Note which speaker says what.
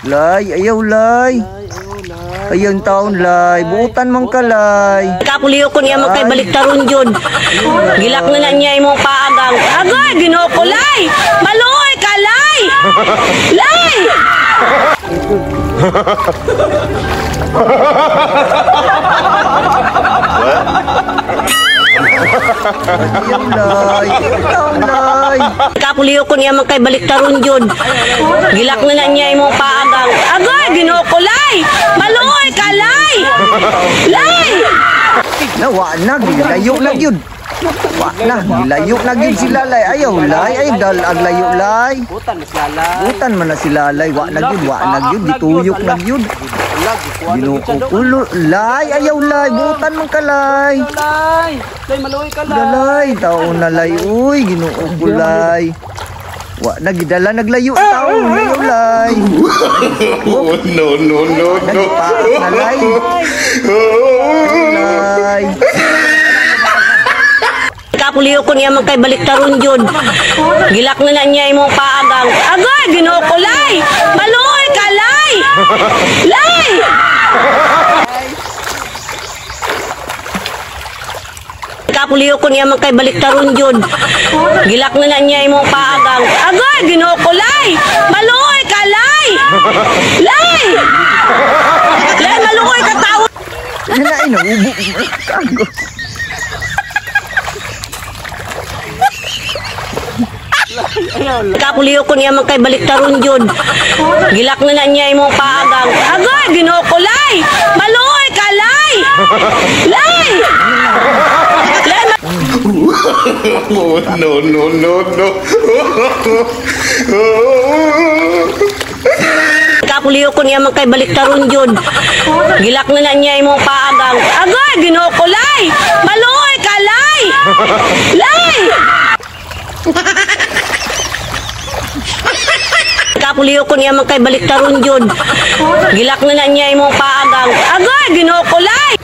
Speaker 1: Lay, ayaw lay. Ayaw taon lay. Buutan man ka lay.
Speaker 2: Kapuliyo ko niya man kay baliktaron jud. Gilak na na niya imong paagang. Agay, Ginoo ko lay. Maluoy ka lay. Lay!
Speaker 1: Ayaw lay. Ayaw taon lay.
Speaker 2: Kapuliyo ko niya man kay baliktaron jud. Gilak na na niya imong paagang. Agay, Ginoo ko lay. Maluoy ka lay. Lay!
Speaker 1: Na wa na gilayo na gyud. Wa na gilayo na gyud sila lay. Ayaw lay, ayaw dal ag layo lay.
Speaker 3: Butan na sila lay.
Speaker 1: Butan man na sila lay, wa na gyud, wa na gyud, gituyok na gyud. Ginoo ko lay, ayaw lay, butan man ka lay.
Speaker 3: Lay! Lay, maluoy ka lay.
Speaker 1: Lalay, taon na lay, uy, Ginoo ko lay. Wa na gidala naglayo taon, ayaw lay.
Speaker 4: Oh, no, no, no, no.
Speaker 1: Nagpaak na lay. Lay.
Speaker 2: Kapuliyo ko niya man kay baliktaron jud. Gilak na na niya imong paagang. Agay, Ginoo ko lay. Maluoy ka lay. Lay! Kapuliyo ko niya man kay baliktaron jud. Gilak na na niya imong paagang. Agay, Ginoo ko lay. Maluoy ka lay. Lay! Lay, maluoy ka tao.
Speaker 1: Ano na ubo. Kago.
Speaker 2: Kapuliyo ko niya man kay baliktaron jud. Gilak na na niya imong paagang. Agay, Ginoo ko lay. Maluoy ka lay. Lay! Lay,
Speaker 4: Oh, no, no, no, no.
Speaker 2: Kapuliyo ko niya man kay baliktaron jud. Gilak na na niya imong paagang. Agay, Ginoo ko lay. Maluoy ka lay. Lay! Kapuliyo ko niya man kay baliktaron jud. Gilak na na niya imong paagang. Agay, Ginoo ko lay.